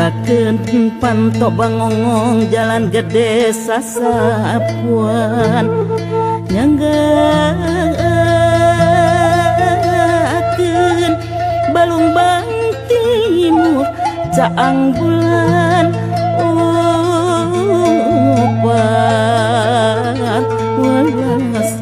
Nyanggakeun panto bangongong jalan gede sasapuan. Nyanggakeun Balumbang Timur caang bulan opat welas.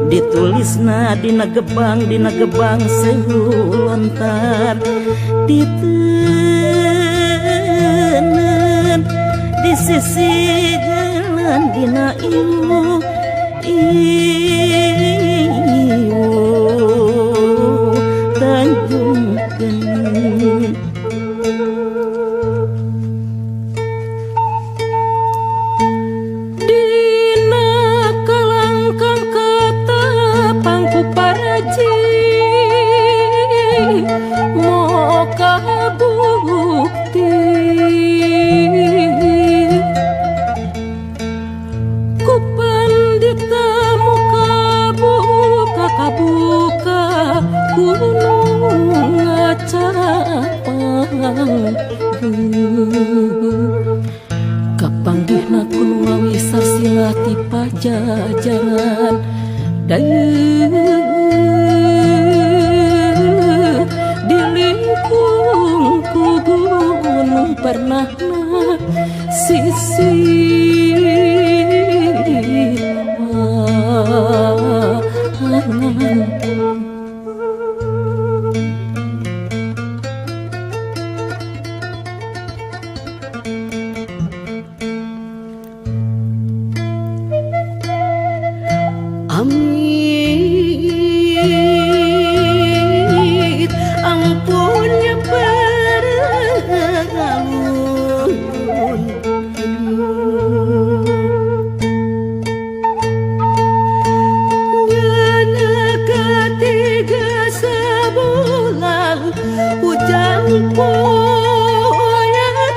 Ditulisna dina gebang sewu lontar diteuneu di sisi jalan dina iwu iwu Tanjung Geni. Kapanggihna ku nu ngawi sarsila ti pajajaran dayeun di lingkung ku gunung pernahna sisi Amit ampunnya peralun Ngana ketiga sebulan hujan poyak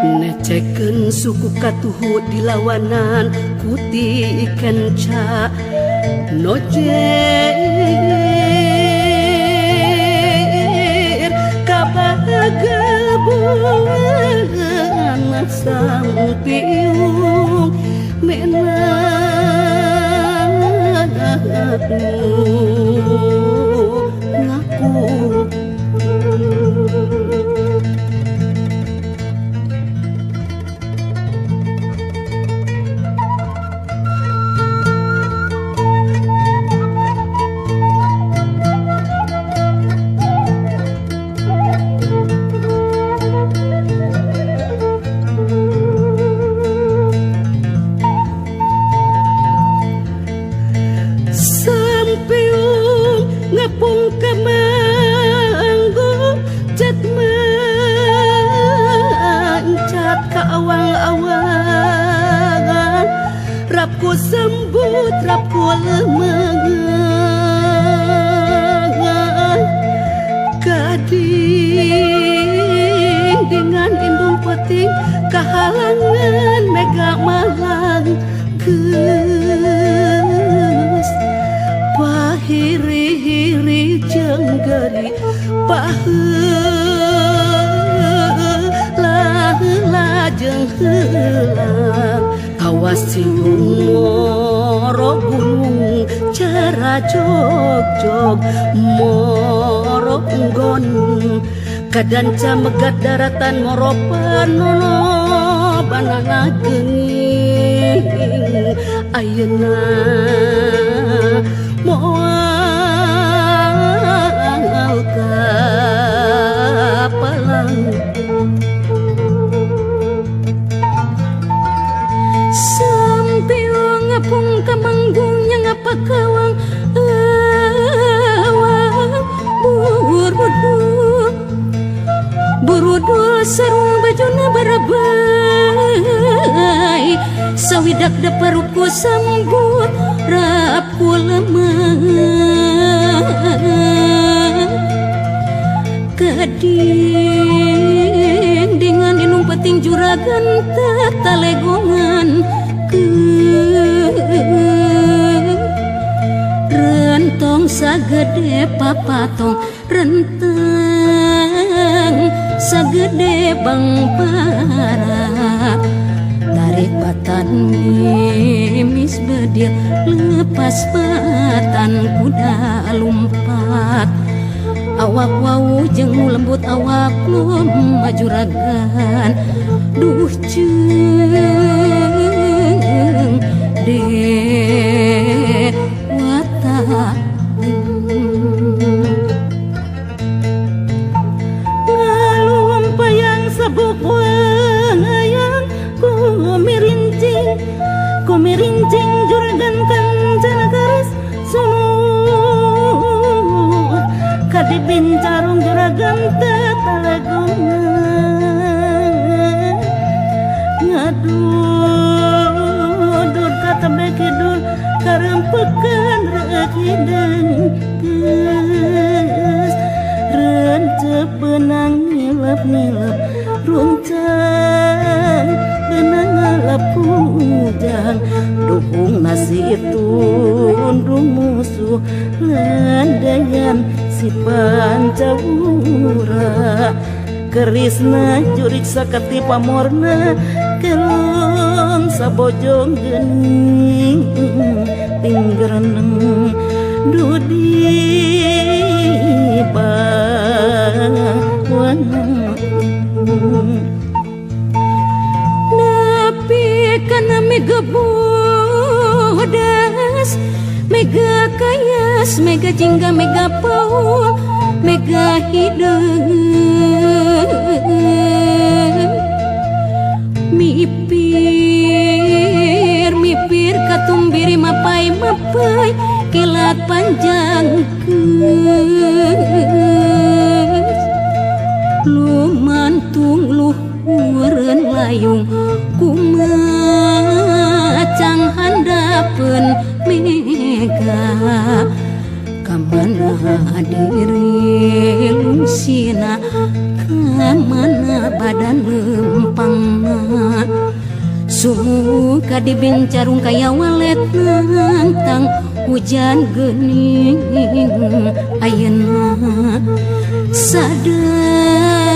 Neceken suku katuhu dilawanan kuti kenca nojer kabagabuan sang piung menaku ngaku. Ngapung kamanggu cat mancat ka awang-awangan rapku sembut rapku lemengan kading dengan indung peting kahalangan mega malang geus pahiri-hiri jeung geri paheula jeung heulang kawas siung moro gunung cara jog-jog moro nggon kadanca megat daratan moro panono banana geuning ayeuna moal kapalang. Sampai ngapung kamanggungnya ngapakawang awang burudul burudul sarung bajuna barabai sawidak daparuku sambut rapku lemah kading dengan inung peting juragan tatalegongan ke rentong sagede papatong rentang sagede bangpara tarik batan mimis bedil lepas batan kuda lumpat awak wau jeung lembut awak lom majuragan duh ceung dewata. Ngalumpayang sabuk wayang kumirincing juragan kancana garis sumut kadibincarung juragan tetalagongan ngadudur katembe kidul karempekan reuk hideung geus rencep benang ngilep-ngilep runcang benang ngalap kujang duhung nasi tundung musuh landayan si pancawura kerisna jurik saketi pamorna kelong sabojong geuning tinggereneng dudi bawana. Nepi kana mega bodas mega kayas mega jingga mega paul mega hideung mipir mipir katumbiri mapai mapai kilat panjang geus lumantung luhureun layung kumacang handapeun mega kamana diri lungsina kamana badan lempangna suka dibincarung kaya walet nantang hujan geuning ayeuna sadar.